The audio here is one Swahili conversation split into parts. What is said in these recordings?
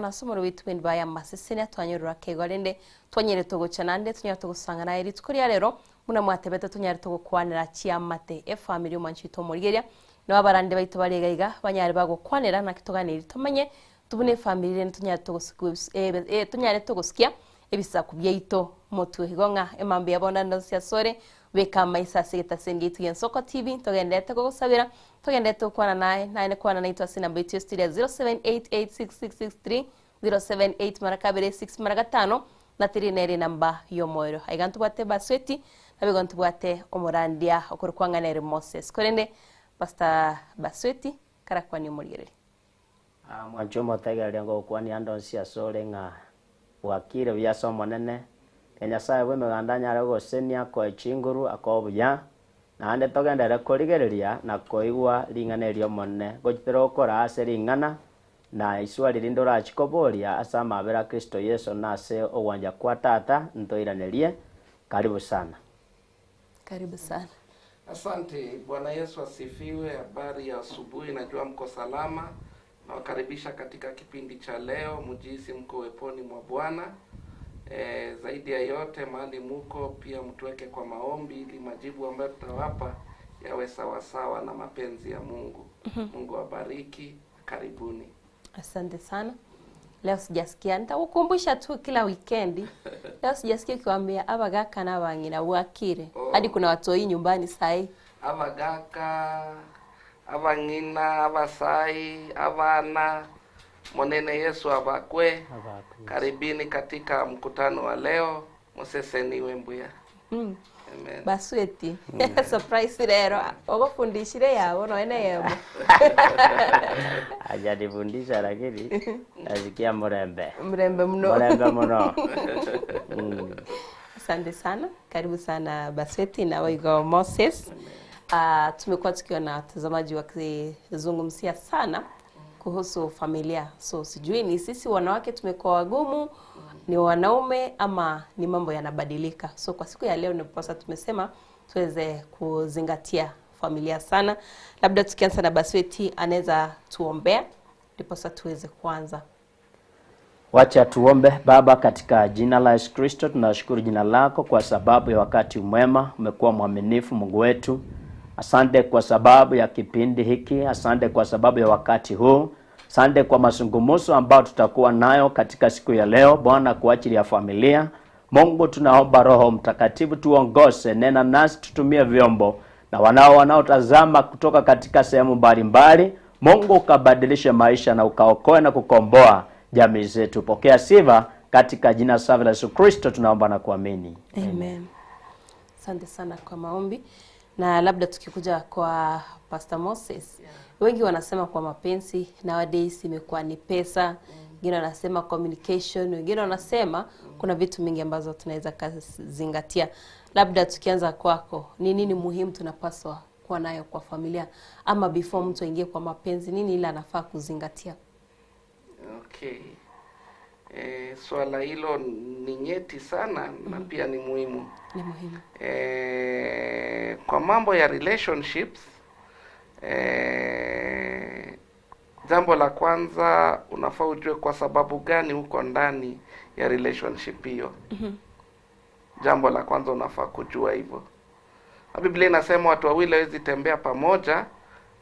bono asomoro witu baya masesenia twanyorora kegorende twanyere togochanande tunyara togosangana eri tukuria rero muna mwatebete tunyara togokwanera chiamate e family manchito morigeria no abarande baitu barega banyare bagokwanera nakitoganira tumanye tubune family tunyara togosikia tunyare togosikia ebisaku byaito motu higonga emambe yabona ndosia sore beka maisa segeta sengi Nsoko TV togendete kogosabira togendete kwana naye naye kwana naitwa sina mbito studio 07886663 078 mara kabere 6 mara gatano na tirinere namba yomoyo aigantu bwate basweti nabigontu bwate omorandia okorukwanganere Moses korende Pastor Basweti karakwani omorigereri mwanchomo tegeria kwani andonsia sore ng'a wakire byasomonene Nyasaye bw'emiganda nyare gosenia koe chinguru akobuya naende togendere korigereria na koigwa ring'ana erio monene gochitera okora ase ring'ana na iswali rinde orachikoboria ase amabera Kristo Yesu nase ogwanja kwa tata ntoiranerie. Karibu sana. Karibu sana. Asante. Bwana Yesu asifiwe. Habari ya asubuhi, najua mko salama. Nawakaribisha katika kipindi cha leo, mjihisi mko weponi mwa Bwana. Zaidi ya yote mahali muko pia mtuweke kwa maombi ili majibu ambayo tutawapa yawe sawasawa na mapenzi ya Mungu. Mungu awabariki. Karibuni. Asante sana. Leo sijasikia, nitakukumbusha tu kila weekendi. Leo sijasikia ukiwaambia abagaka na bangina wakire. Hadi kuna watoi nyumbani sai. Abagaka, abangina, abasai, abana. Monene Yesu abakwe. Karibini katika mkutano wa leo. Moseseniwe mbuya. Amen. Basweti. Surprise lero. Ogofundishire yabo no ene yebo. Hajanifundisha lakini nasikia mrembe. Mrembe mno. Mrembe mno. Asante sana. Karibu sana Basweti na Waigo Moses. Tumekuwa tukiona watazamaji wakizungumzia sana kuhusu familia. So sijui ni sisi wanawake tumekuwa wagumu, ni wanaume ama ni mambo yanabadilika. So kwa siku ya leo ndiposa tumesema tuweze kuzingatia familia sana. Labda tukianza na Basweti anaweza tuombea ndiposa tuweze kuanza. Wacha tuombe. Baba, katika jina la Yesu Kristo tunashukuru jina lako kwa sababu ya wakati mwema, umekuwa mwaminifu Mungu wetu. Asante kwa sababu ya kipindi hiki, asante kwa sababu ya wakati huu. Asante kwa mazungumzo ambayo tutakuwa nayo katika siku ya leo Bwana, kwa ajili ya familia. Mungu, tunaomba Roho Mtakatifu tuongoze, nena nasi, tutumie vyombo na wanaotazama kutoka katika sehemu mbalimbali. Mungu, ukabadilishe maisha na ukaokoe na kukomboa jamii zetu. Pokea sifa katika jina safi la Yesu Kristo tunaomba na kuamini. Amen. Asante sana kwa maombi. Na labda tukikuja kwa Pastor Moses, wengi wanasema kwa mapenzi nowadays imekuwa ni pesa, wengine wanasema communication, wengine wanasema kuna vitu mingi ambazo tunaweza kuzingatia. Labda tukianza kwako, ni nini muhimu tunapaswa kuwa nayo kwa familia ama before mtu aingie kwa mapenzi, nini ila anafaa kuzingatia? Okay. Swala hilo ni nyeti sana na pia ni muhimu. Ni muhimu. Kwa mambo ya relationships, jambo la kwanza unafaa ujue kwa sababu gani uko ndani ya relationship hiyo. Jambo la kwanza unafaa kujua hivyo. Biblia inasema watu wawili hawezi tembea pamoja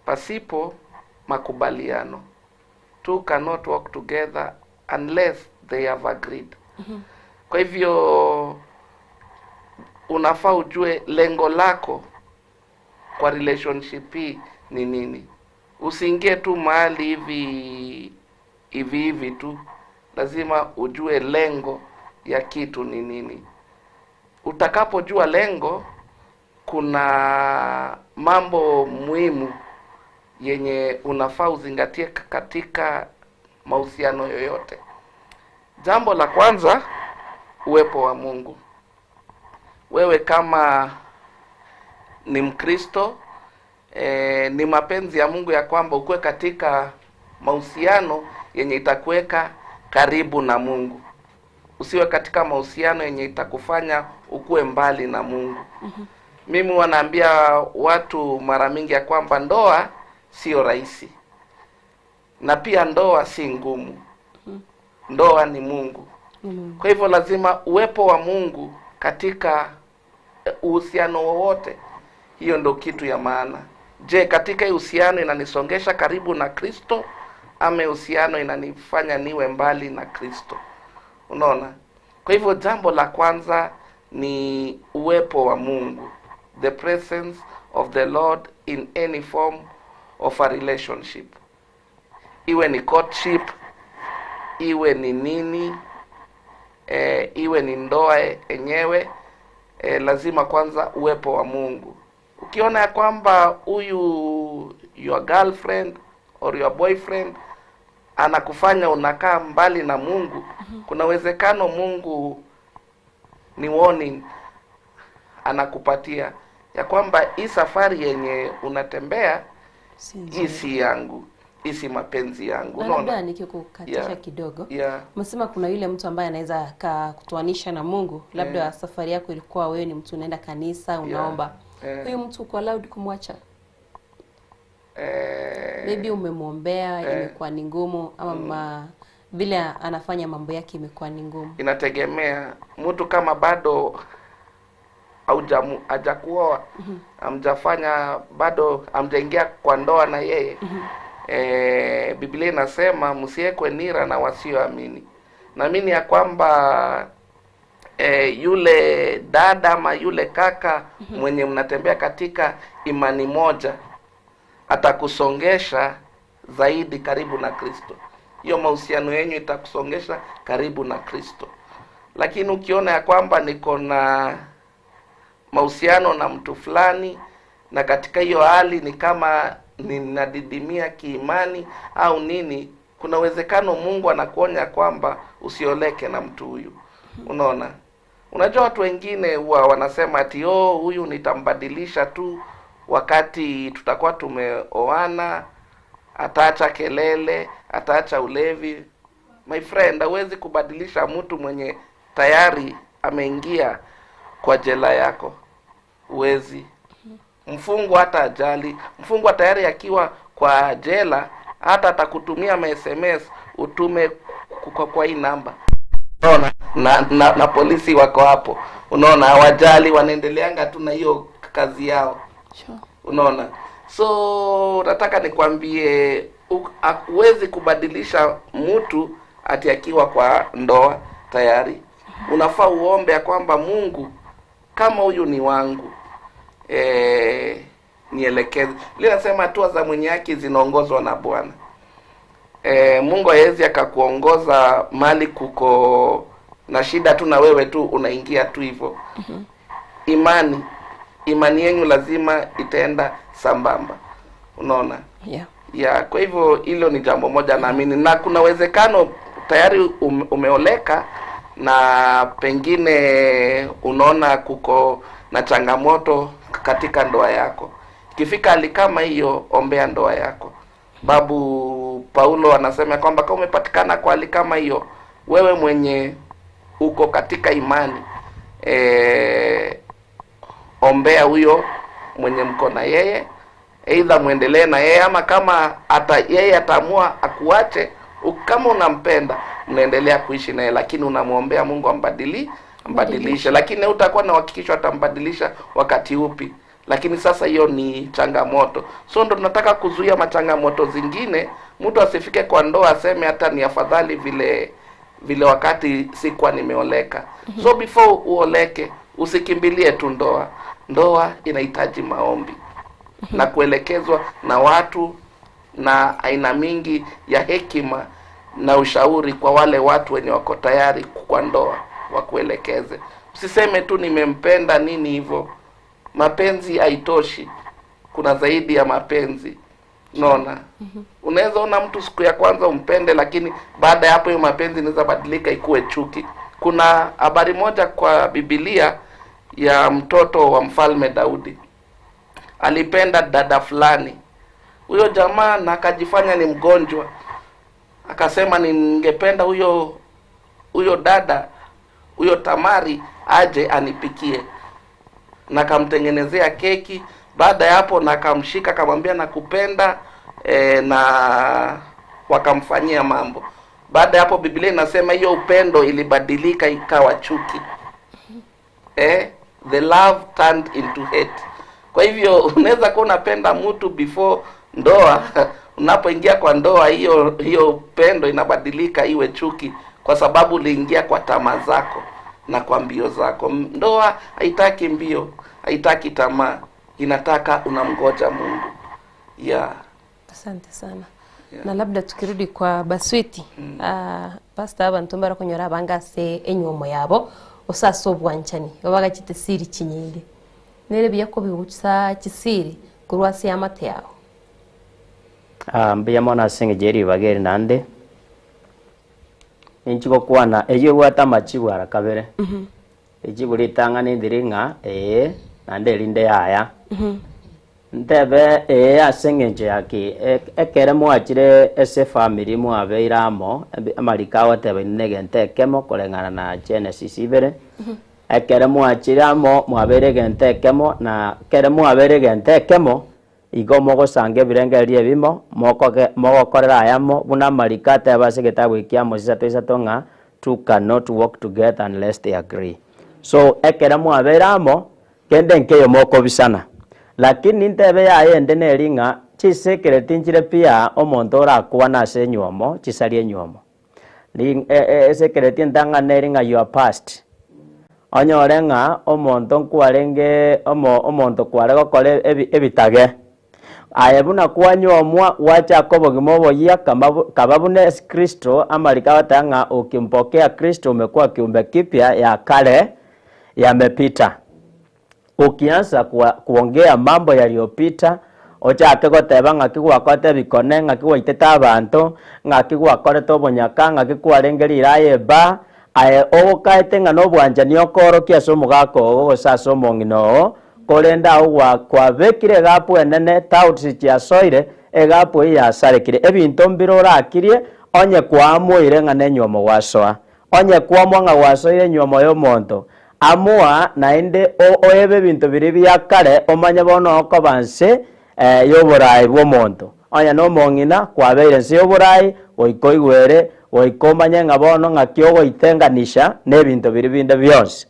pasipo makubaliano. Two cannot walk together unless they have agreed. Kwa hivyo unafaa ujue lengo lako kwa relationship hii ni nini. Usiingie tu mahali hivi hivi hivi tu. Lazima ujue lengo ya kitu ni nini. Utakapojua lengo, kuna mambo muhimu yenye unafaa uzingatie katika mahusiano yoyote. Jambo la kwanza, uwepo wa Mungu. Wewe kama ni Mkristo, ni mapenzi ya Mungu ya kwamba ukuwe katika mahusiano yenye itakuweka karibu na Mungu. Usiwe katika mahusiano yenye itakufanya ukuwe mbali na Mungu. Mimi wanaambia watu mara mingi ya kwamba ndoa sio rahisi. Na pia ndoa si ngumu. Ndoa ni Mungu. Kwa hivyo lazima uwepo wa Mungu katika uhusiano wowote, hiyo ndo kitu ya maana. Je, katika uhusiano inanisongesha karibu na Kristo ama uhusiano inanifanya niwe mbali na Kristo? Unaona? Kwa hivyo jambo la kwanza ni uwepo wa Mungu, the presence of the Lord in any form of a relationship, iwe ni courtship, iwe ni nini, iwe ni ndoa yenyewe, lazima kwanza uwepo wa Mungu. Ukiona ya kwamba huyu your girlfriend or your boyfriend anakufanya unakaa mbali na Mungu, kuna uwezekano Mungu ni warning anakupatia ya kwamba hii safari yenye unatembea hii si yangu, hii si mapenzi yangu. Labda nikikukatisha kidogo. Umesema kuna yule mtu ambaye anaweza kutoanisha na Mungu, labda safari yako ilikuwa wewe ni mtu unaenda kanisa, unaomba. Huyu mtu uko allowed kumwacha? Maybe umemwombea, imekuwa ni ngumu, ama vile anafanya mambo yake imekuwa ni ngumu. Inategemea mtu kama bado hajakuoa, hamjafanya bado, hamjaingia kwa ndoa na yeye. Biblia inasema msiekwe nira na wasioamini. Naamini ya kwamba yule dada ama yule kaka mwenye mnatembea katika imani moja atakusongesha zaidi karibu na Kristo. Hiyo mahusiano yenu itakusongesha karibu na Kristo. Lakini ukiona ya kwamba niko na mahusiano na mtu fulani na katika hiyo hali ni kama ninadidimia kiimani au nini, kuna uwezekano Mungu anakuonya kwamba usioleke na mtu huyu. Unaona? Unajua watu wengine huwa wanasema ati oh, huyu nitambadilisha tu wakati tutakuwa tumeoana, ataacha kelele, ataacha ulevi. My friend, hauwezi kubadilisha mtu mwenye tayari ameingia kwa jela yako. Huwezi. Mfungwa hata ajali, mfungwa tayari akiwa kwa jela hata atakutumia ma SMS utume kwa hii namba. Unaona? Na polisi wako hapo. Unaona, hawajali, wanaendeleanga tu na hiyo kazi yao. Sure. Unaona? So nataka nikwambie huwezi kubadilisha mtu ati akiwa kwa ndoa tayari. Unafaa uombe ya kwamba Mungu, kama huyu ni wangu, nielekeze. Biblia inasema hatua za mwenye haki zinaongozwa na Bwana. Mungu hawezi akakuongoza mali kuko na shida tu na wewe tu unaingia tu hivyo. Imani yenu lazima itaenda sambamba. Unaona? Yeah. Kwa hivyo hilo ni jambo moja naamini, na kuna uwezekano tayari umeoleka na pengine unaona kuko na changamoto katika ndoa yako. Ikifika hali kama hiyo, ombea ndoa yako. Babu Paulo anasema kwamba kama umepatikana kwa hali kama hiyo, wewe mwenye uko katika imani, ombea huyo mwenye mko na yeye, either muendelee na yeye ama kama ata yeye ataamua akuache, kama unampenda mnaendelea kuishi naye, lakini unamuombea Mungu ambadilishe. Lakini utakuwa na uhakikisho atambadilisha wakati upi. Lakini sasa hiyo ni changamoto. So ndo tunataka kuzuia machangamoto zingine, mtu asifike kwa ndoa aseme hata ni afadhali vile wakati sikuwa nimeoleka. So before uoleke, usikimbilie tu ndoa. Ndoa inahitaji maombi na kuelekezwa na watu na aina mingi ya hekima na ushauri kwa wale watu wenye wako tayari kwa ndoa wakuelekeze. Usiseme tu nimempenda nini hivyo. Mapenzi haitoshi. Kuna zaidi ya mapenzi. Unaona? Unaweza ona mtu siku ya kwanza umpende, lakini baada ya hapo hiyo mapenzi inaweza badilika ikuwe chuki. Kuna habari moja kwa Biblia ya mtoto wa mfalme Daudi. Alipenda dada fulani. Huyo jamaa na akajifanya ni mgonjwa. Akasema ningependa huyo dada, huyo Tamari aje anipikie. Na akamtengenezea keki. Baada ya hapo na akamshika akamwambia nakupenda, na wakamfanyia mambo. Baada ya hapo Biblia inasema hiyo upendo ilibadilika ikawa chuki. The love turned into hate. Kwa hivyo unaweza kuwa unapenda mtu before ndoa, unapoingia kwa ndoa hiyo upendo inabadilika iwe chuki, kwa sababu uliingia kwa tamaa zako na kwa mbio zako. Ndoa haitaki mbio, haitaki tamaa, inataka unamgoja Mungu. Yeah. Asante sana. Yeah. Na labda tukirudi kwa Baswiti, Pastor abantu barakonyora bangase enyomo yabo osaso bwanchani babagachite siri chinyinge nere biyako bibucha chisiri kurwasi amate yao. Mbiya mona senge jeri bageri nande ninchiko kwana eyo gwata machibu arakabere. Ejibu litanga nindiringa nande linde yaya. Ntebe asengenje yaki ekere mwachire ese family mwabeiramo amarika tebe negente kemo kolengana na Genesis ibere. Ekere mwachiramo mwaberegente kemo na kere mwaberegente kemo igo mogosange birengerie bimo mogokorera ayamo buna marika tebe asegeta wikia mosisa isatonga two cannot work together unless they agree. So ekere mwabeiramo kende nkeyo moko bisana. Lakini ntebe yaye neringa chisekere tinchire pia omonto orakwana ase enywomo chisari enywomo esekereti ntanga neringa your past onyore ng'a omonto nkwarenge omonto kware gokora ebitage aye buna kwanyomwa wachaka obogima oboyia kaba buna Yesu Kristo amarika batanga ukimpokea Kristo umekuwa kiumbe kipya, ya kale yamepita. Ukianza kuongea mambo yaliyopita ochake goteba ng'aki gwakote bikone ng'aki gwaitete abanto ng'aki gwakorete obonyaka ng'aki kwarengeri iraye ba aye ogokaete ng'a nobwanchani okorokia ase omogaka ogo gose ase omong'ina oo korenda ao kwabekire egapu enene tauti chiasoire egapu eye yasarekire ebinto mbire orakirie onye kwamoire ng'a na enywomo gwasoa onye kwamwa ng'a gwasoire enywomo ya omonto amua naende oebe bintu biri bia kare omanye bono okobanse yoborai bw'omonto onya nomong'ina kwabeire nse yoborai goika oigwere goika omanye ng'a bono ng'aki ogoitenganisha n'ebinto biri binde bionsi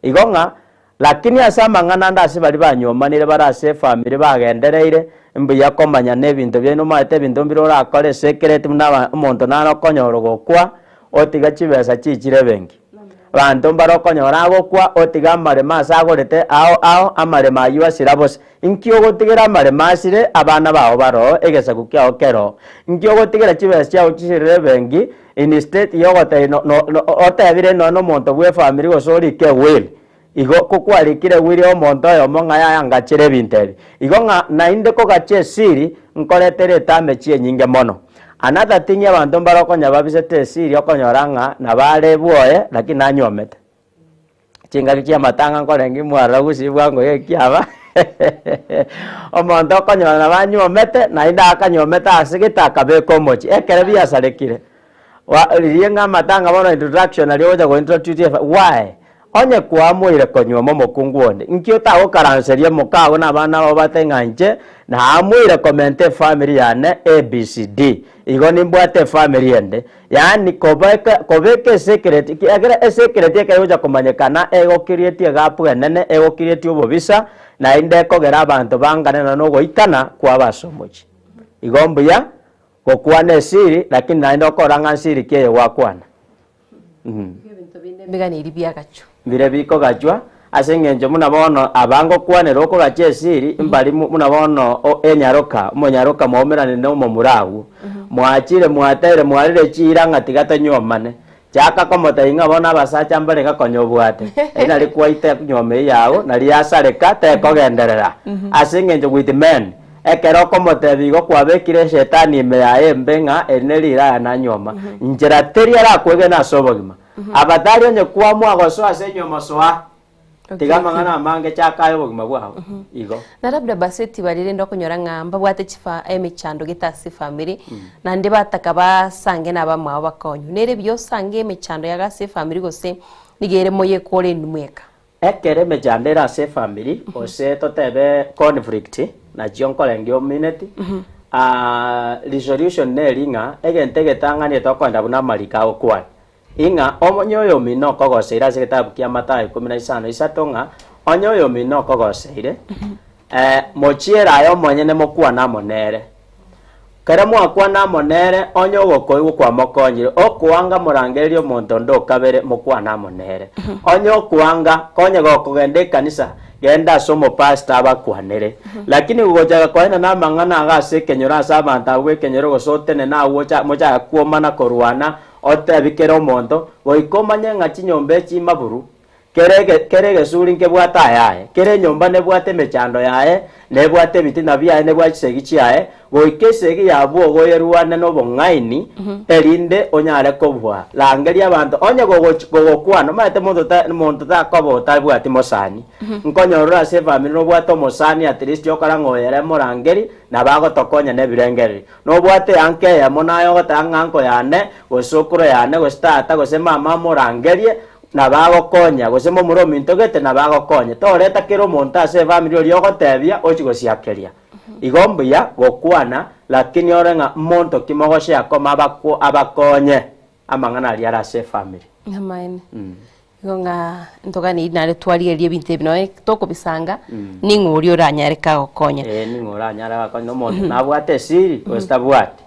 igo ng'a lakini ase amang'ana ande ase bari banyomanire bare ase efamiri bagendereire mbuya komanya n'ebinto biaino omanyete ebinto mbire orakore esekereti buna omonto nare okonyora gokwa otiga chibesa chichire benki bantu mbarokonyora agokwa otiga amarema ase agorete ao ao amarema aywo asira bose inki ogotigera amarema asire abana bao baro egesaku kiao kero inki ogotigera chibesa chiao chisirire benki instead yogotebia otebire nono omonto bwa efamiri gose orike will igo kokwarikire will omonto oyomo ng'a yayangachire ebinto ebi igo ng'a naende kogacha esiri nkoretere etame chienyinge mono. Another thing abantu mbarokonya babisete esiri okonyora ng'a nabare bwoye lakini nanyomete chingaki chia matanga nkorengi mwarora gusibwa ngo ekiaba omonto okonyora nabanyomete naende akanyomete ase gete omochi ekere biasarekire ririe ng'a amatanga bono introduction aria ogocha gointroduce why onye kwamoire konyuoma omokungu onde inki otagokaranseria mokago na abana babo bate ng'a inche naamoire komenta efamiri yane ABCD igo nimbwate efamiri ende yaani kobeka esecret ekere esecret ekere gocha komanyekana egokirietie egapu enene egokirietie obobisa naende ekogera abanto banganena na ogoitana kwa ase omochi igo mbuya gokwana esiri lakini naende okora ng'a nsiri ki eye gwakwana. Mbiganiri biagachu bire bikogachwa ase eng'encho muna bono abangokwanera okogacha esiri mbari muna bono enyaroka omonyaroka mwaumerane na omomura agwo mwachire mwatere mwarire chira ng'a tiga tonyuomane chaka komotebia ng'a bono abasacha mbare gakonya obwate eri nari kwaite nyuoma eye yago nari yasareka tekogenderera ase eng'encho with men ekero okomotebia igo kwabekire eshetani ime yaye embe ng'a eri neri riraya nanyuoma nchera teri arakwegena ase obogima. Abatari onye kwamwa gosoa ase enyuomo soa tiga amang'ana amange chakaye obogima bwao igo na labda Basweti barire ndokonyora ng'a mbabwate chifa emechando gete ase efamiri naende bataka basange na abamwabo bakonyu nere biosange emechando yagase efamiri gose nigere moye kore numweka ekere emechando ere ase efamiri gose totebe conflict nachio nkorenge omineti. Resolution neringa egente getang'ani tokwenda buna marika okwana ing'a omonyoyo mino kogoseira ase getabu kia Mathayo 15 isato ng'a onyoyo mino kogoseire mochiera ayo monyene mokwana monere kere mwakwana monere onyo gokoigwa kwa mokonyire okwanga morangerio omonto ndo kabere mokwana monere onyo kwanga konye gokogenda ekanisa genda ase omopastor abakwanere lakini gogochaga koena na amang'ana aga ase ekenyoro ase abanto abwo ekenyoro gose otene nawo mochaga kuomana korwana otebikere omonto goika omanye ng'a chinyomba echimaburu kere egesuri nkebwate ayaye kere enyomba nebwate emechando yaye nebwate ebitina biaye nebwate chisegi chiaye goika esegi yabwo ogoyerwane na obong'aini erinde onyare kobua rangeria abanto onye gogokwana omanyete monto takoba otabwati mosani nkonyorora ase efamiri nobwate omosani at least okora ng'oyere morangeri nabagotokonya na ebirengereri nobwate anke eyemo naye ogoteba ng'a anko yane gose okoro yane gose tata gose mama morangerie nabagokonya gose momura ominto gete nabagokonya toreta kera omonto ase efamiri oria ogotebia ochigosiakeria igo mbuya gokwana lakini ore ng'a monto kimogoshea koma abakonye amang'ana aria are ase efamiri Amaene. Igo ng'a ntogani nare twarigerie ebinto ebi noe tokobisanga ning'o oria oranyare kagokonya ning'o oranyare gakonya omonto nabwate esiri gose tabwate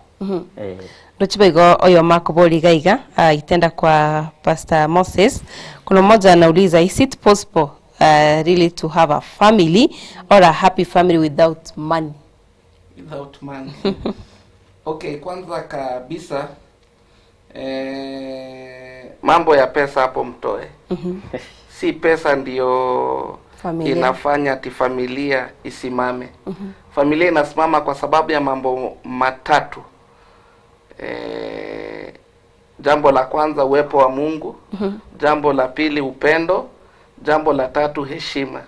Ndochiba igo oyo makobori gaiga itenda kwa Pastor Moses. Kuna mmoja anauliza, is it possible really to have a family or a happy family without money? Without money. Okay, kwanza kabisa mambo ya pesa hapo mtoe. Si pesa ndiyo Familia inafanya ati familia isimame. Familia inasimama kwa sababu ya mambo matatu. Jambo la kwanza uwepo wa Mungu, jambo la pili upendo, jambo la tatu heshima,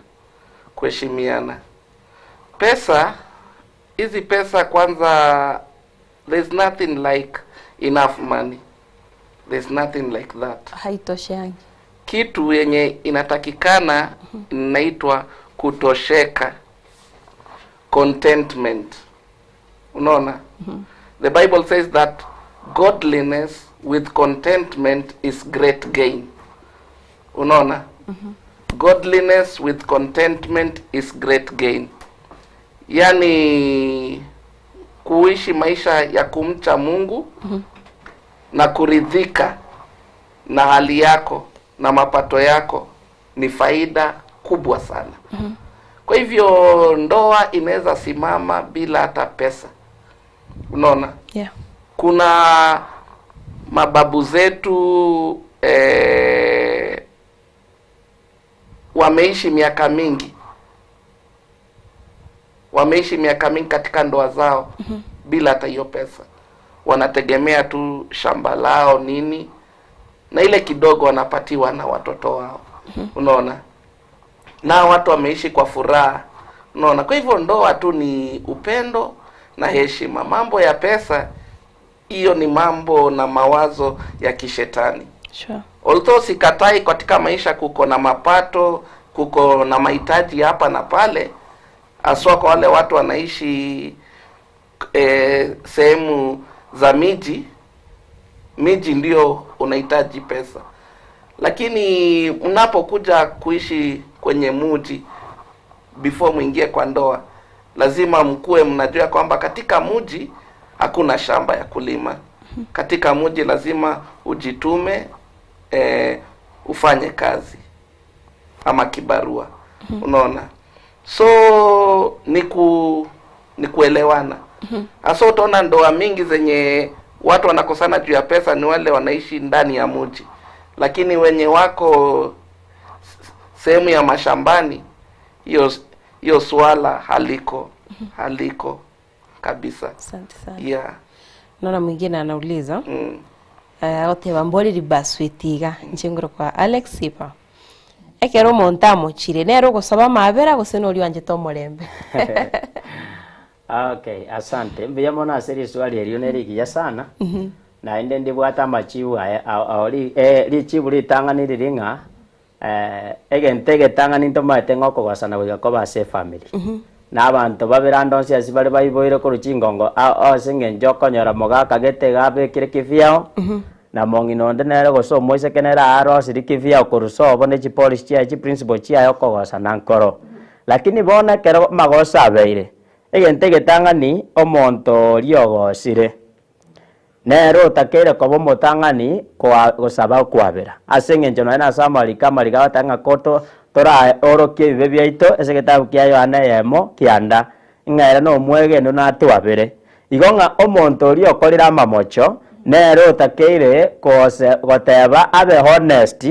kuheshimiana. Pesa, hizi pesa kwanza, there's nothing like enough money. There's nothing like that. Haitosheangi. Kitu yenye inatakikana inaitwa kutosheka, contentment. Unaona? The Bible says that godliness with contentment is great gain. Unaona? Godliness with contentment is great gain. Yani kuishi maisha ya kumcha Mungu na kuridhika na hali yako na mapato yako ni faida kubwa sana. Kwa hivyo ndoa inaweza simama bila hata pesa. Unaona? Yeah. Kuna mababu zetu wameishi miaka mingi. Wameishi miaka mingi katika ndoa zao bila hata hiyo pesa. Wanategemea tu shamba lao nini na ile kidogo wanapatiwa na watoto wao. Unaona? Na watu wameishi kwa furaha. Unaona? Kwa hivyo ndoa tu ni upendo na heshima. Mambo ya pesa hiyo ni mambo na mawazo ya kishetani. Sure. Although sikatai katika maisha kuko na mapato, kuko na mahitaji hapa na pale, haswa kwa wale watu wanaishi sehemu za miji. Miji ndio unahitaji pesa. Lakini unapokuja kuishi kwenye mji before muingie kwa ndoa, lazima mkuwe mnajua kwamba katika mji hakuna shamba ya kulima. Katika mji lazima ujitume, ufanye kazi ama kibarua. Unaona? So ni kuelewana. Hasa utaona ndoa mingi zenye watu wanakosana juu ya pesa ni wale wanaishi ndani ya mji. Lakini wenye wako sehemu ya mashambani, hiyo swala haliko kabisa. Asante sana. Yeah. Naona mwingine anauliza ote bamboli ribaswitiga nchinguro kwa Alex Sipa. Ekero montamo chire nero gosaba mabera gose nori wanje tomolembe. Okay, asante. Mbiya mona seri swali erio nerigiya sana. Na inde ndibwata amachibu aya aori richibu ritang'ani riring'a egente getang'ani ntomaete ng'okogosana goika koba ase family. Na abanto babirando nsi ase bare baiboire korwa chingongo ase eng'encho okonyora mogaka gete gabekire kibiao na mong'ina onde nere gose omoiseke nere arosire kibiao korwa sobo ne chipolicy chiaye chiprinciple chiaye okogosana nkoro. Lakini bono ekero magoso abeire egento egetang'ani omonto oria ogosire nere otakeire koba omotang'ani gosaba okwabera ase eng'encho nonya ase amariko amariko agoteba ng'a koto tora orokie ebibe biaito ase egetabu kia Yohana eyemo kianda ng'a ere na omwegeno natwabere. Igo ng'a omonto oria okorire amamocho nere otakeire kose goteba abe honest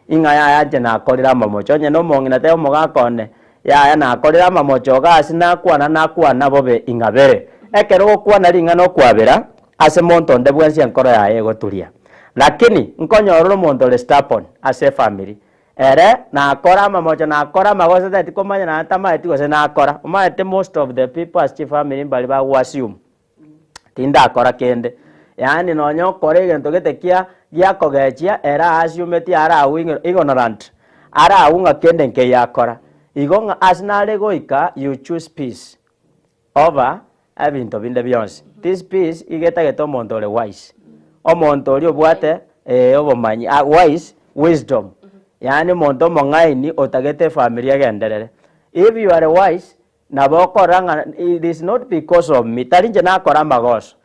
ing'a yaya inche nakorire amamocho onye na omong'ina teba omogaka one yaya nakorire amamocho iga ase nakwana nakwana bobe ing'abere. Ekero gokwana ring'ana okwabera ase monto onde bwensi enkoro yaye egoturia. Lakini nkonyorora omonto ore stubborn ase efamily ere nakora amamocho nakora amagoso tari komanya naende tamaeti gose nakora. Omanyete most of the people ase chifamily mbari bagoassume tindakora kende. Yaani nonya okora egento gete kia giakogechia ere aassumetie arau ignorant arau ng'a kende nkeyakora. Igo ng'a ase nare goika you choose peace over ebinto binde bionsi. This peace igetagete omonto ore wise. Omonto oria obwate obomanyi wise wisdom. Yaani omonto omong'aini otagete efamily egenderere. If you are wise nabo okora ng'a it is not because of me tari inche nakora amagoso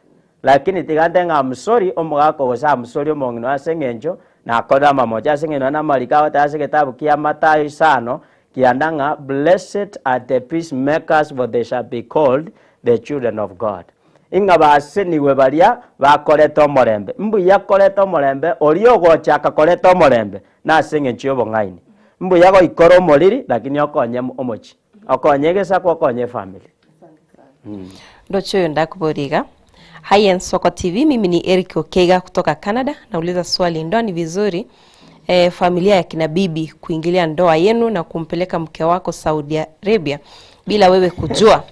lakini tiga nte ng'a I'm sorry omogaka gose I'm sorry omong'ina ase eng'encho nakorire amamocho ase eng'encho na amariko agoteba ase egetabu kia Mathayo isano kianda ng'a blessed are the peacemakers for they shall be called the children of God. Ing'a baseniwe baria bakorete omorembe. Mbuya korete omorembe oria ogochaka korete omorembe na ase eng'encho ya obong'aini. Mbuya goikora omoriri lakini okonye omochi okonye egesaku okonye efamily. Ndocho ndakuboriga. Hi Nsoko TV, mimi ni Eric Okega kutoka Canada. Nauliza swali, ndoa ni vizuri familia ya kina bibi kuingilia ndoa yenu na kumpeleka mke wako Saudi Arabia bila wewe kujua?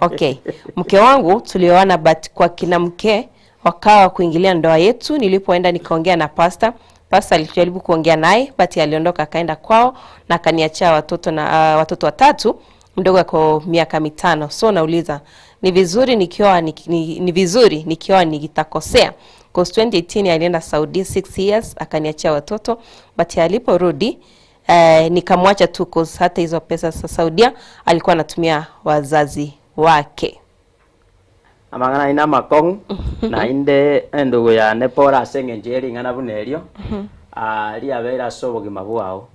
Okay, mke wangu tulioana, but kwa kina mke wakawa kuingilia ndoa yetu. Nilipoenda nikaongea na pastor. Pastor alijaribu kuongea naye but aliondoka akaenda kwao na akaniachia watoto na watoto watatu, mdogo ako miaka 5. So nauliza ni vizuri nikiwa ni vizuri nikiwa nikitakosea? Cause 2018 alienda Saudi 6 years akaniachia watoto, but aliporudi nikamwacha tu cause hata hizo pesa za Saudia alikuwa anatumia wazazi wake. Amang'ana ina makong'u nainde endugu yane pora ase eng'encho ya ring'ana buna erio riabeire ase obogima bwao.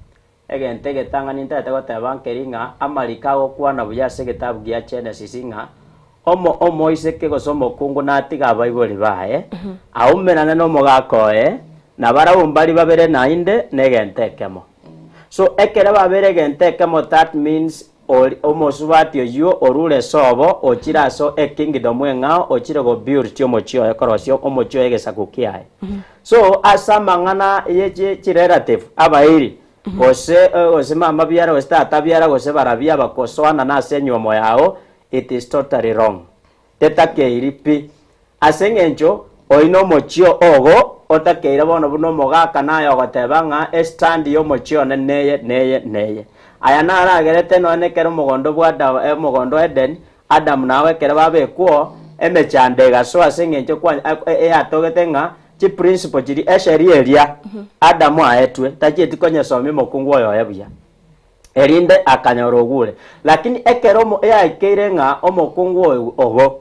Egento egetang'ani ntagete goteba nkeri ng'a amariko agokwana buya ase egetabu gia Genesis ng'a omoiseke gose omokungu natiga abaibori baye aumerane na omogaka oye na barabwo mbari babere nainde na egento ekemo. So ekere babere egento ekemo that means omosubati oywo orure sobo ochire ase ekingdom eng'ao ochire gobuild omochie oye korosia omochie oye egesaku kiaye. So ase amang'ana ye chirelative abairi gose gose mama biara gose tata biara gose barabia bakosoana na ase enywomo yao it is totally wrong. Tetakeiri pi ase eng'encho oino omochio ogo otakeire bono buna omogaka naye ogoteba ng'a estand ya omochio one neye neye neye. Aya naragerete nonye ekero omogondo bwa Adam omogondo Eden Adam nawe ekero babekwo emechando egasoa ase eng'encho eyatogete ng'a chiprinciple chiri esheria eria Adamu aetwe tachieti konyesomia omokungu oyo oye buya erinde akanyora ogure. Lakini ekero yaikeire ng'a omokungu oyo ogo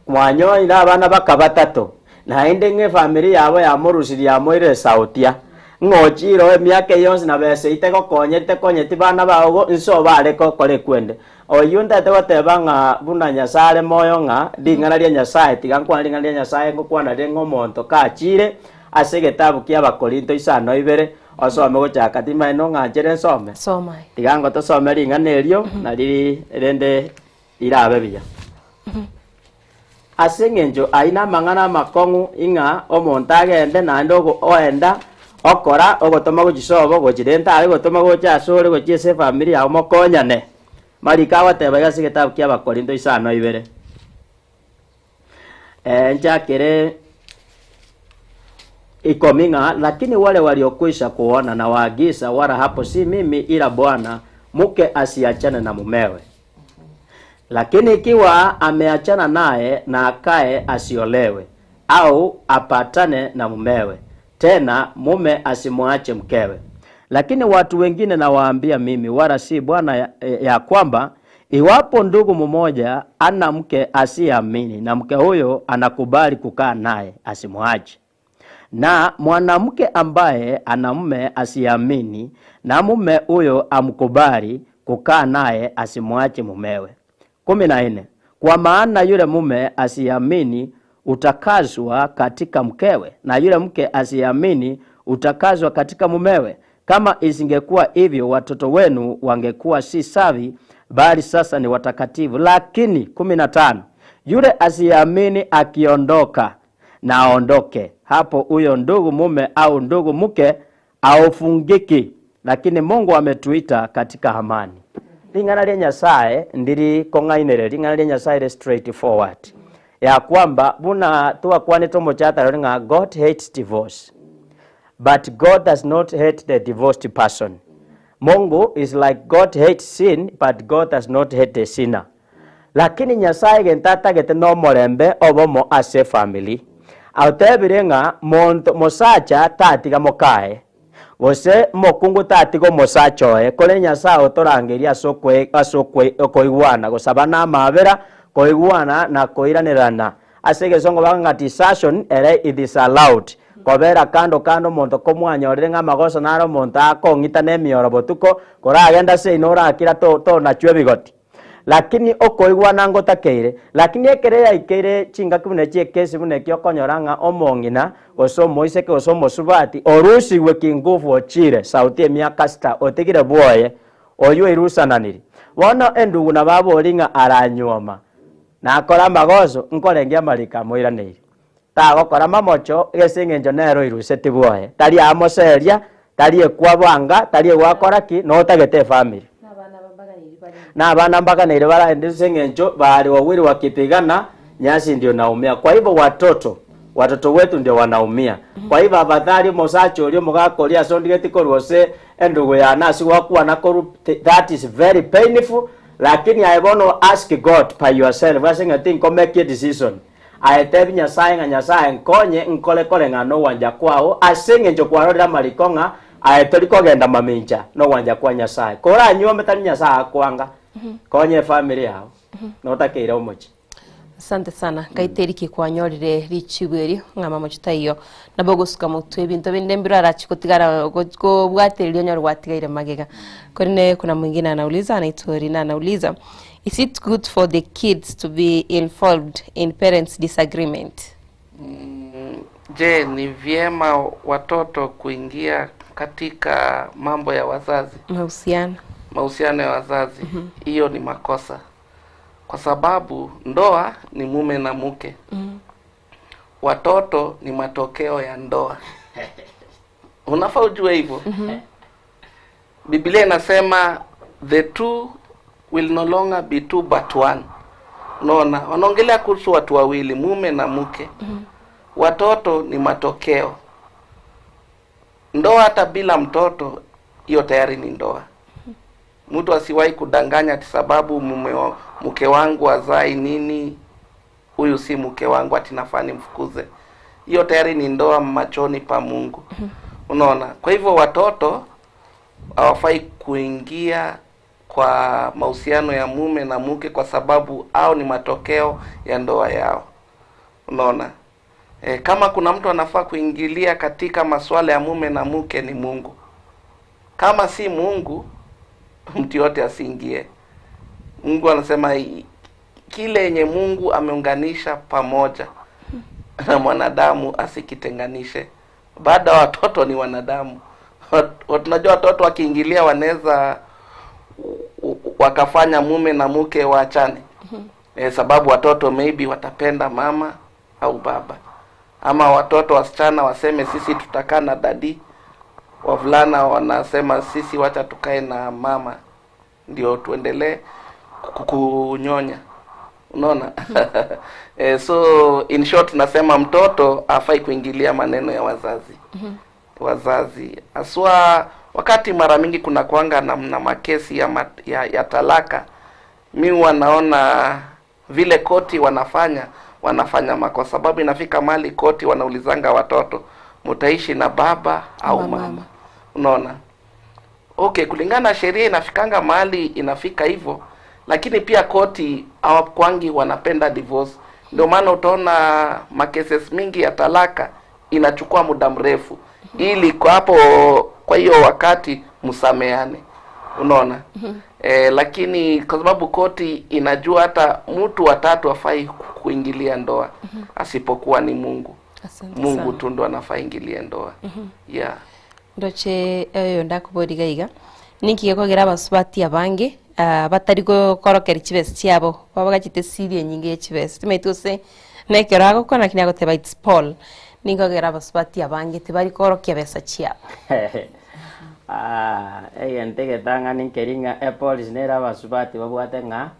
mwanyoire abana baka batato naende ng'a efamily yabo yamorusirie yamoire esautia ng'ochire emiaka yonsi na besa itegokonyete konyeti bana bago nso bareke okora ekwende. Oywo ntagete goteba ng'a buna Nyasaye are moyo ng'a ring'ana ria Nyasaye tiga nkwana ring'ana ria Nyasaye ngokwana rire ng'a omonto kachire ase egetabu kia Abakorinto isano ibere osome gochaka timanye nong'anchere nsome. Soma. Tiga ngo tosome ring'ana erio nari rende rirabe buya. Ase eng'encho aina amang'ana amakong'u ing'a omonto agende naende oenda okora ogotoma gochisobo gochirenta are gotoma gocha ase ore gochia ase efamily yao mokonyane. Mariko agoteba iga ase egetabu kia Abakorinto isano ibere nchakere 10 ng'a lakini wale waliokwisha kuona na waagiza, wala hapo si mimi ila Bwana, mke asiachane na mumewe. Lakini ikiwa ameachana naye, na akae asiolewe au apatane na mumewe, tena mume asimwache mkewe. Lakini watu wengine nawaambia mimi, wala si Bwana, ya kwamba iwapo ndugu mmoja ana mke asiyeamini na mke huyo anakubali kukaa naye, asimwache. Na mwanamke ambaye ana mume asiyeamini na mume huyo amkubali kukaa naye, asimwache mumewe. 14. Kwa maana yule mume asiyeamini utakazwa katika mkewe, na yule mke asiyeamini utakazwa katika mumewe. Kama isingekuwa hivyo, watoto wenu wangekuwa si safi, bali sasa ni watakatifu. Lakini 15, yule asiyeamini akiondoka, na aondoke, hapo huyo ndugu mume au ndugu mke aufungiki, lakini Mungu ametuita katika amani. Lingana lya Nyasaye ndiri kong'ainere, lingana lya Nyasaye le straight forward, ya kwamba buna tuwakwane tomochata nga God hates divorce, but God does not hate the divorced person. Mungu is like God hates sin, but God does not hate the sinner. Lakini Nyasaye gentatagete no morembe obomo ase family. Autebire ng'a monto mosacha tatiga mokae, gose mokungu tatiga omosacha oye, kore Nyasaye otorangeria ase okoigwana, gosaba na amabera, koigwana na koiranerana. Ase egesongo baganga desertion ere it is allowed. Kobera kando kando monto komwanyorire ng'a amagoso naro monto akong'ita na emioro botuko, koragenda seino orakira tonachwe ebigoti. Lakini okoigwana ngotakeire, lakini ekere yaikeire chingaki buna chiekesi buna eki okonyora ng'a omong'ina gose omoiseke gose omosubati orusigwe kinguvu ochire sauti emiaka sita otigire bwoye oyo erusananiri. Bono endugu nababori ng'a aranyuoma nakora amagoso nkorengia amarika amoiraneire, tagokora mamocho gese eng'encho nero iruseti bwoye, tari amoseria, tari ekwabanga, tari egwakora ki, notagete efamily na abana mbaganeire baraendese eng'encho bari wawili wakipigana nyasi ndio naumia. Kwa hivyo watoto wetu ndio wanaumia. Kwa hivyo afadhali mosacho ulio mugakoria sondigeti korwose endugu ya nasi wakuwa na koru, that is very painful. Lakini I want to ask God by yourself asing think make a decision. Aetebi Nyasaye nga Nyasaye nkonye nkole kole nga no wanja kwao asenge njo kwarorera mariko nga aetori kogenda mamincha no wanja kwa Nyasaye kora nyuo metani Nyasaye akwanga konye family yao notakeire omochi. Asante sana kaiteriki kwanyorire richibweri ng'ama mochitaiyo nabogosuka mutwe ebinto binde mbiro arachikotigara kobwatiririo nyoro gwatigaire magega. Korine kuna mwingine anauliza, anaitwa Rina, anauliza is it good for the kids to be involved in parents disagreement? Je, ni vyema watoto kuingia katika mambo ya wazazi? Mahusiano ya wazazi. Hiyo ni makosa. Kwa sababu ndoa ni mume na mke. Watoto ni matokeo ya ndoa. Unafaa ujue hivyo. Biblia inasema the two will no longer be two but one. Unaona, wanaongelea kuhusu watu wawili, mume na mke. Watoto ni matokeo. Ndoa hata bila mtoto hiyo tayari ni ndoa. Mtu asiwahi kudanganya ati sababu mke wangu azai nini, huyu si mke wangu ati nafaa nimfukuze. Hiyo tayari ni ndoa machoni pa Mungu. Unaona? Kwa hivyo watoto hawafai kuingia kwa mahusiano ya mume na mke kwa sababu hao ni matokeo ya ndoa yao. Unaona? Kama kuna mtu anafaa kuingilia katika masuala ya mume na mke ni Mungu. Kama si Mungu, mtu yote asiingie. Mungu anasema kile yenye Mungu ameunganisha pamoja na mwanadamu asikitenganishe. Baada watoto ni wanadamu. Tunajua watoto wakiingilia wanaweza wakafanya mume na mke waachane. Sababu watoto maybe watapenda mama au baba. Ama watoto wasichana waseme sisi tutakaa na dadi, wavulana wanasema sisi wacha tukae na mama ndio tuendelee kunyonya. Unaona? So in short nasema mtoto hafai kuingilia maneno ya wazazi. Wazazi aswa wakati mara mingi kuna kuanga na makesi ya talaka Mi wanaona vile koti wanafanya makosa, sababu inafika mali koti wanaulizanga watoto mutaishi na baba au mama. Unaona? Okay, kulingana na sheria inafikanga mahali inafika hivyo, lakini pia koti hawakwangi wanapenda divorce. Ndio maana utaona makeses mingi ya talaka inachukua muda mrefu ili kwa hapo, kwa hiyo wakati msameane. Unaona? Lakini kwa sababu koti inajua hata mtu watatu hafai kuingilia ndoa asipokuwa ni Mungu. Asante Mungu sana. tu ndo anafaa ingilie ndoa. Yeah. Ndoche eyo ndakuboriga iga ninki gekogera abasubati abange batari gokorokera chibesa chiabo babagachite siri enyinge ya chibesa timaite gose nekero agokora lakini agoteba it's Paul ninkogera abasubati abange tibari korokia besa chiabo. Egento egetang'ani nkeri ng'a epolisi nere abasubati babwate ng'a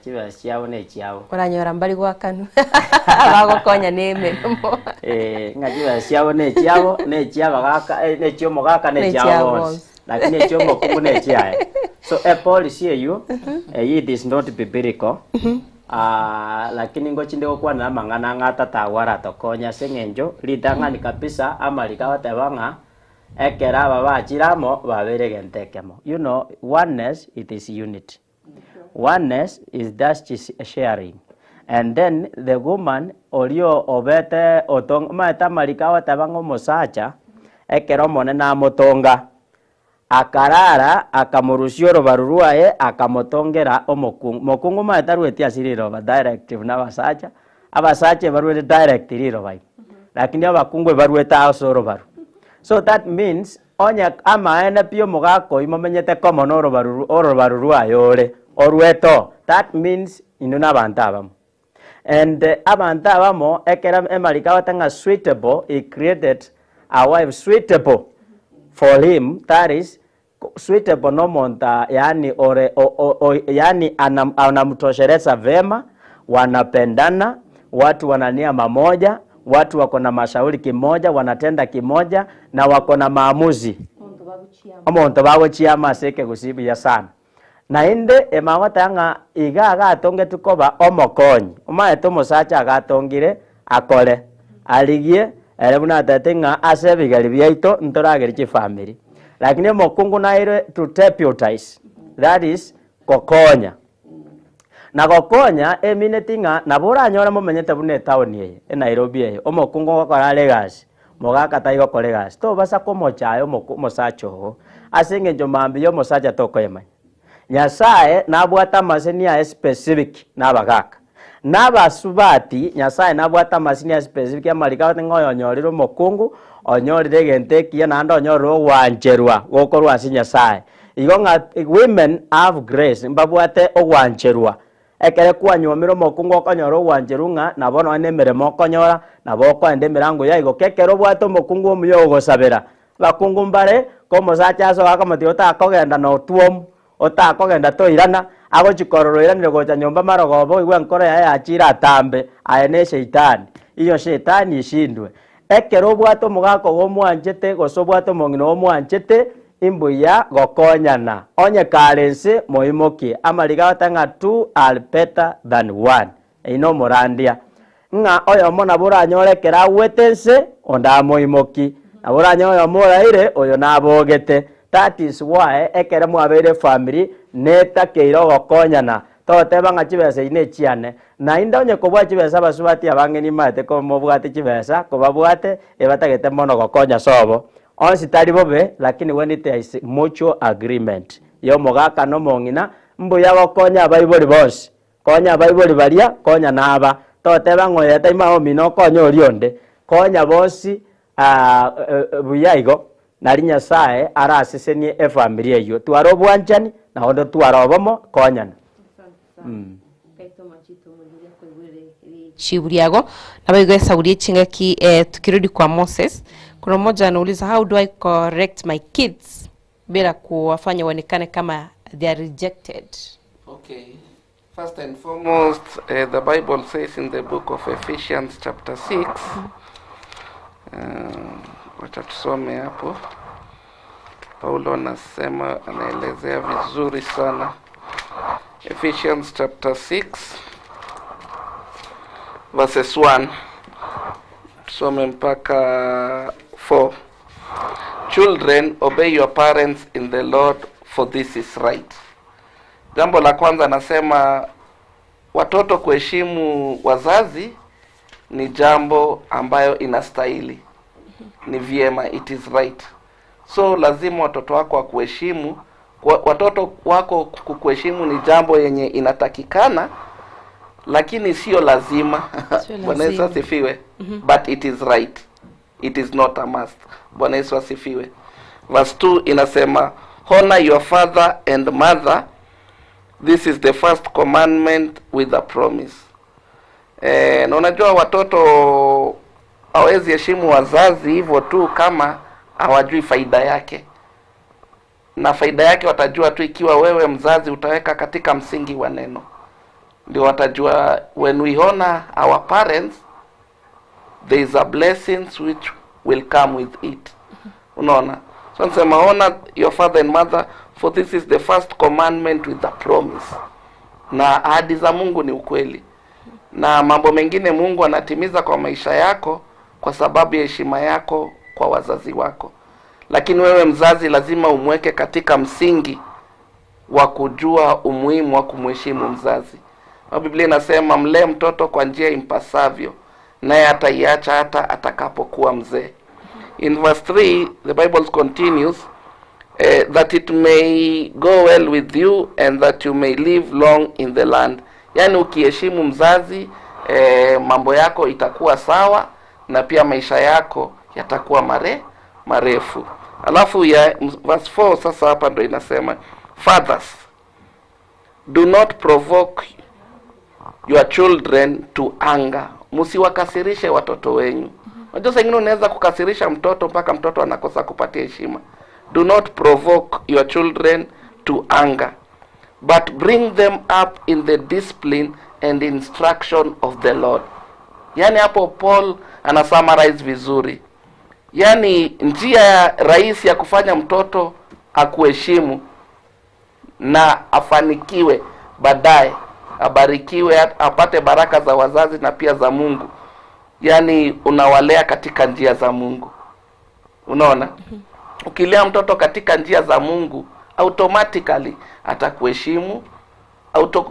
chibesa chiabo na echiabo. Oranyora mbari gwakanu bagokonya na emeremo. Ng'a chibesa chiabo na echiabo na echiabagaka na echiomogaka na echiabo Nechiabo bonsi. bonsi. Lakini echiomokungu na echiaye. So epolisi eyo it is not biblical. Lakini ngochinde gokwana amang'ana ng'a tatagwara tokonya ase eng'encho ritang'ani kabisa amarika bateba ng'a ekero aba bachiramo babere egento ekemo. You know, oneness it is unity. Oneness is just sharing. And then the woman orio obete otong maeta marika bateba ng'a omosacha ekero omonene amotonga akarara akamurusia orobaru rwaye akamotongera omokungu. Mokungu maeta rweti ase riroba directive na abasacha, abasacha barwete direct riroba igo, lakini abakungu barwete ase orobaru. So that means onye amaene pi omogaka oyio momenyete komo na orobaru orobaru rwaye ore orweto. That means inwe na abanto abamo. And abantu abamo ekera emarika batanga suitable, he created a wife suitable for him, that is suitable no monta, yani ore o, yani anamtosheleza vema, wanapendana, watu wanania mamoja, watu wako na mashauri kimoja, wanatenda kimoja na wako na maamuzi. Omonto bagochiama ase ekegusibia sana. Naende emagoteba ng'a iga agatonge tukoba omokonyi omaete omosacha agatongire akore arigie ere buna atete ng'a ase ebigari biaito ntoragere chifamiri, lakini omokungu naire to deputize, that is kokonya na gokonya emineti ng'a nabo oranyore momenyete buna etown eye eNairobi eye omokungu ogokora are egasi mogaka taigokora egasi tobasa komochaya omosacha ogo ase eng'encho mambia ya omosacha tokoemanya. Nyasaye nabwate amaseni aye specific nabagaka nabasubati. Nyasaye nabwate amaseni aye specific amarika ate ng'a oyo onyorire omokungu onyorire egento ekiya naende onyorire ogwancherwa gokorwa ase Nyasaye. Igo ng'a women have grace mbabwate ogwancherwa ekere kwanyuomire omokungu okonyora ogwancherwa ng'a nabo nonya na emeremo okonyora nabo okoenda emirango yaigo kekero obwate omokungu omuya ogosabera. Abakungu mbare ko omosacha ase ogakomotiga otakogenda na otwomu otakogenda toirana agochikorora oiranire gocha nyomba marogoba oigwe enkoro yaye yachire atambe aye na eshaitani iyo shetani ishindwe. Ekero obwate omogaka ogo omwanchete gose obwate omong'ina ogo omwanchete imbuya gokonyana onye kare nse moimokie amariga agoteba ng'a two are better than one. Eyio na omorandia ng'a oyomo nabo oranyore ekero agwete nse onde amoimoki nabo oranyore oyomo oraire oyo nabogete. That is why ekere mwabeire family netakeire ogokonyana toteba ng'a chibesa ine echiane naende onye kobua chibesa abasubati abange nimaete komobwate chibesa kobabwate ebatagete mono gokonya sobo onsi tari bobe, lakini when it is mutual agreement ya omogaka na omong'ina mbuya gokonya abaibori bonsi konya abaibori baria konya naba toteba ng'a oyo taima omino okonya oria onde konya bonsi buya igo nari Nyasaye arasesenie efamiri eyo twara obwanchani naondo twara obomo konyana. Chiburiago nabaigwe chingaki. Tukirudi kwa Moses, kuna mmoja anauliza, how do I correct my kids bila kuwafanya waonekane kama they are rejected? Okay. First and foremost, the Bible says in the book of Ephesians chapter 6, wacha tusome hapo. Paulo anasema, anaelezea vizuri sana. Ephesians chapter 6 verses 1 tusome mpaka 4. Children, obey your parents in the Lord, for this is right. Jambo la kwanza anasema watoto kuheshimu wazazi ni jambo ambayo inastahili, ni vyema, it is right. So lazima watoto wako wakuheshimu. Watoto wako kukuheshimu ni jambo yenye inatakikana, lakini sio lazima. Bwana Yesu asifiwe. But it is right, it is not a must. Bwana Yesu asifiwe. Verse 2 inasema honor your father and mother, this is the first commandment with a promise. Na unajua watoto hawezi heshimu wazazi hivyo tu kama hawajui faida yake. Na faida yake watajua tu ikiwa wewe mzazi utaweka katika msingi wa neno. Ndio watajua when we honor our parents there is a blessings which will come with it. Unaona? So nasema honor your father and mother, for this is the first commandment with a promise. Na ahadi za Mungu ni ukweli. Na mambo mengine Mungu anatimiza kwa maisha yako kwa sababu ya heshima yako kwa wazazi wako. Lakini wewe mzazi lazima umweke katika msingi wa kujua umuhimu wa kumheshimu mzazi. Na Biblia inasema mlee mtoto kwa njia impasavyo, naye ataiacha hata atakapokuwa mzee. In verse 3 the Bible continues, that it may go well with you and that you may live long in the land. Yani ukiheshimu mzazi, mambo yako itakuwa sawa na pia maisha yako yatakuwa marefu. Alafu ya verse 4 sasa hapa ndo inasema fathers, do not provoke your children to anger. Msiwakasirishe watoto wenyu. Unajua saa ingine unaweza kukasirisha mtoto mpaka mtoto anakosa kupatia heshima. Do not provoke your children to anger, but bring them up in the discipline and instruction of the Lord. Yani hapo Paul ana summarize vizuri. Yani njia rahisi ya kufanya mtoto akuheshimu na afanikiwe baadaye, abarikiwe, apate baraka za wazazi na pia za Mungu. Yani unawalea katika njia za Mungu. Unaona? Ukilea mtoto katika njia za Mungu, automatically atakuheshimu,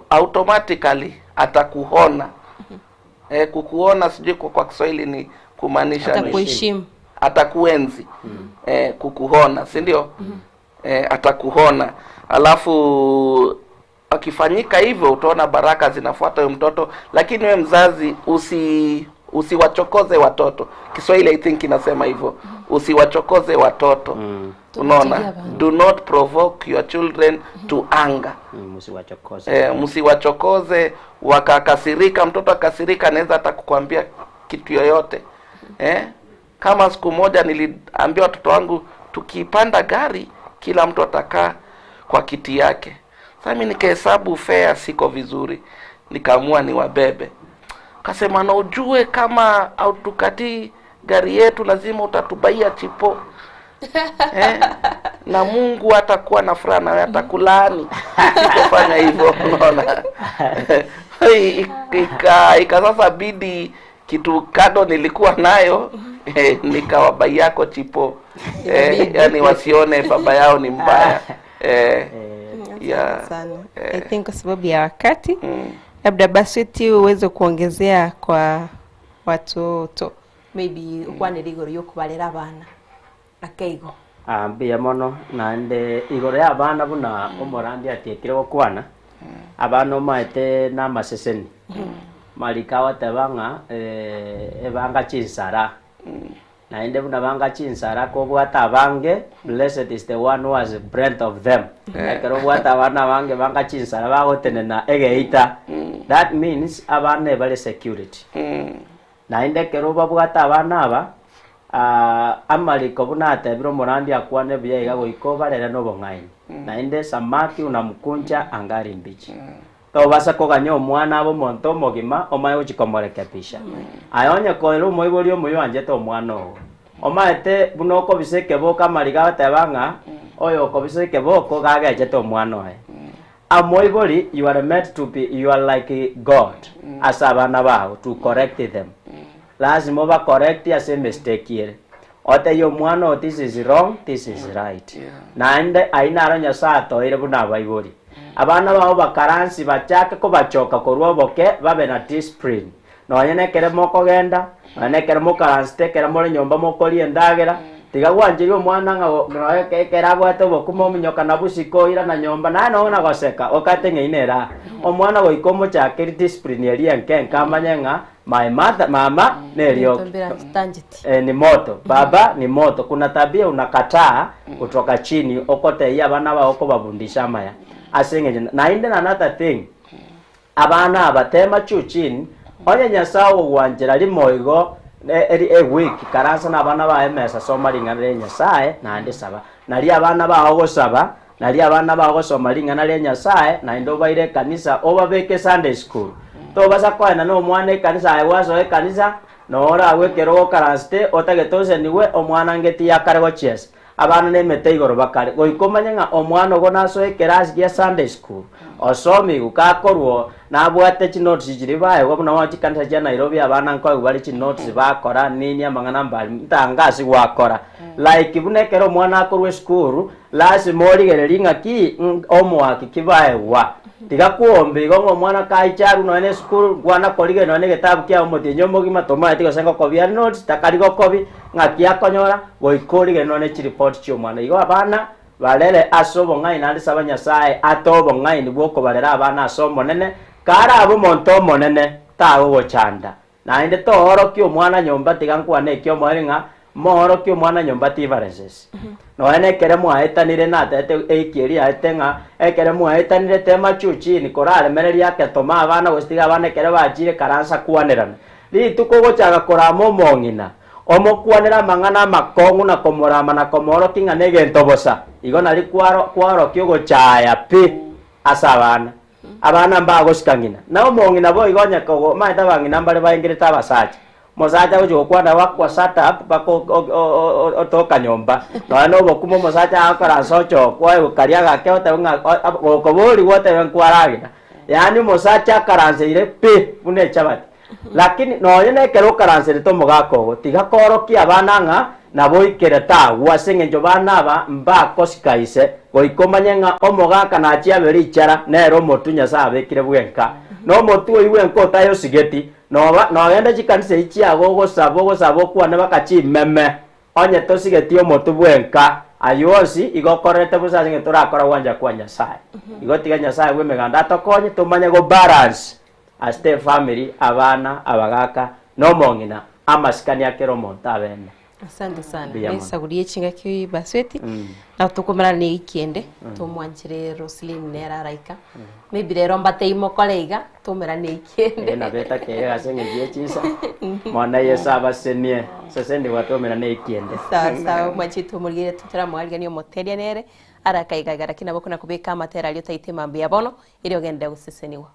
automatically atakuona. Kukuona sijui kwa Kiswahili ni kumaanisha atakuheshimu, atakuenzi. Kukuona, si ndio? Atakuona. Alafu akifanyika hivyo utaona baraka zinafuata huyo mtoto. Lakini wewe mzazi usiwachokoze watoto. Kiswahili I think inasema hivyo. Usiwachokoze watoto. Unaona? Do not provoke your children to anger. Msiwachokoze. Msiwachokoze wakakasirika. Mtoto akasirika anaweza hata kukuambia kitu yoyote. Kama siku moja niliambia watoto wangu tukipanda gari kila mtu atakaa kwa kiti yake. Sasa mimi nikahesabu fare siko vizuri, nikaamua niwabebe. Kasema na ujue kama hautukatii gari yetu lazima utatubaia chipo. Na Mungu atakuwa na furaha na atakulaani usipofanya hivyo. Unaona? Ika sasa bidi kitu kado nilikuwa nayo, nikawabai yako chipo. Yani wasione baba yao ni mbaya. Yeah. Sana. I think kwa sababu ya wakati, labda Basweti uweze kuongezea kwa watoto. Maybe ukwane rigoro yokubalera abana akeigo. Ambia mono naende igoro ya abana buna omorandi atiekire gokwana. Abana maete na maseseni. Malikawa tabanga ebanga chinsara. Naende buna banga chinsara kobwata abange, blessed is the one who has breath of them. Ekero bwata abana bange banga chinsara bagotenena egeita. That means abana bali security. Naende kero babwata abana aba amaliko buna atebiro morandi akwane buya iga goiko barera nobong'aini. Naende samaki unamkunja angari mbichi. Tobasa koganya omwana abo monto omogima omae gochikomorekepisha. Ayonya koero omoibori omoyo anjete omwana ogo. Omaete buna okobisa ekeboko amariga agateba ng'a oyo okobisa ekeboko gagechete omwana oye. Amoibori, you are meant to be, you are like God as abana bao to correct them. Lazima ba correct as a mistake here. Ote yo mwana this is wrong, this is right. Yeah. Naende aina aro Nyasaye toire buna abaibori. Abana bao bakaransi bachake kobachoka korwa boke babe na discipline. Nonya nekere mokogenda, nonya nekere mokaransi tekere more nyomba mokori endagera. Tiga gwanjiri omwana ng'a kekera abwate obokuma ominyoka na busiko ira na nyomba naye nona goseka okate ng'einera. Omwana goika omochakeri discipline eria enke nkamanye ng'a my mother mama nerio ni moto, baba ni moto. Kuna tabia unakataa kutoka chini okote iya abana bao kobabundisha maya asenge. Na inde na another thing, abana abatema chuchini onye Nyasaye ogwanchera rimoigo eri a week karansa na abana ba emesa soma ring'ana ria Nyasaye naende saba nari abana bao gosaba nari abana bao gosoma ring'ana ria Nyasaye naende obaire ekanisa obabeke Sunday school tobasa koena no omwana ekanisa aye gwasoa ekanisa nora agwekera ogokaranste otagete oseniwe omwana ngeti yakare gochiesa abana nemete igoro bakare goika omanye ng'a omwana ogo nasoa ekerasi gia Sunday school osomigu kakorwo nabwate chinotes chiri baegwa buna bono chikanisa chia Nairobi abana nkoigwa bari chinotes bakora nini amang'ana mbari ntangasi gwakora like buna ekero omwana akorwa esukuru lazima origereria ng'aki omoaki kibaegwa tiga kuomba igo ng'a omwana kaicharu nonya na esukuru gwana korigereria nonya na egetabu kia omotienyi omogima tomaeti gose ngokobia notes takari gokobi ng'aki akonyora goika origereria nonya na chiripoti chia omwana. Igo abana barere ase obong'aini naende saba Nyasaye ate obong'aini bwokobarera abana ase omonene kare abe omonto omonene tagogochanda naende toorokia omwana nyomba tiga nkwane ekio omoere ng'a moorokia omwana nyomba differences. Nonya na ekere mwaetanire natete eiki aete ng'a ekere mwaetanire tema chuchini koraremereria aketoma abana gose abana ekere bachire karansa kwanerana rituko ogochaka korama omong'ina omokwanera amang'ana amakong'u na komorama na komorokia ng'a negento bosa igo nari kwarokia ogochaya pi ase abana. Abana mbagosika ng'ina na omong'ina boigo onye kogo maete abang'ina mbare baengerete abasacha mosacha gochi gokwana bakwa setup bako otoka nyomba nonya na obokuma omosacha agokoransa ochokwa ogokaria gake otebe ng'a gokobori gwotebe nkwaragera yaani omosacha akaranseire pi buna echabati. Lakini nonya na ekero okaranserete omogaka ogo tiga korokia abana ng'a nabo ikere tagwa ase eng'encho bana aba mbakosika ise goika omanye ng'a omogaka nachiabere ichara nere omotu Nyasaye abekire bwenka na omotu oywo bwenka otayosigeti noba nogenda chikanisa echi chiago ogosaba ogosaba okwane bakachimeme onye tosigeti omotu bwenka ayo onsi igo okorerete bosa ase eng'encho torakora gwancha kwa Nyasaye. Igo tiga Nyasaye bwa emeganda atokonye tomanye go balance as the family abana abagaka nomong'ina amasikani akero omonto abene. Asante sana. Nesagurie chingaki basweti na tukumara ni ikiende tumwanchire Roslyn nera raika. Maybe rero mbate imokoreiga tumera ni ikiende. Na beta kega ase ng'egie chisa. Mwana Yesu abasenie. Sasa ndi watumera ni ikiende. Sawa sawa mwachitu murigire tutara mwarigani omoteria nere arakaiga gara kinabo kuna kubika amatera alio taite mambi ya bono ili ogende guseseniwa.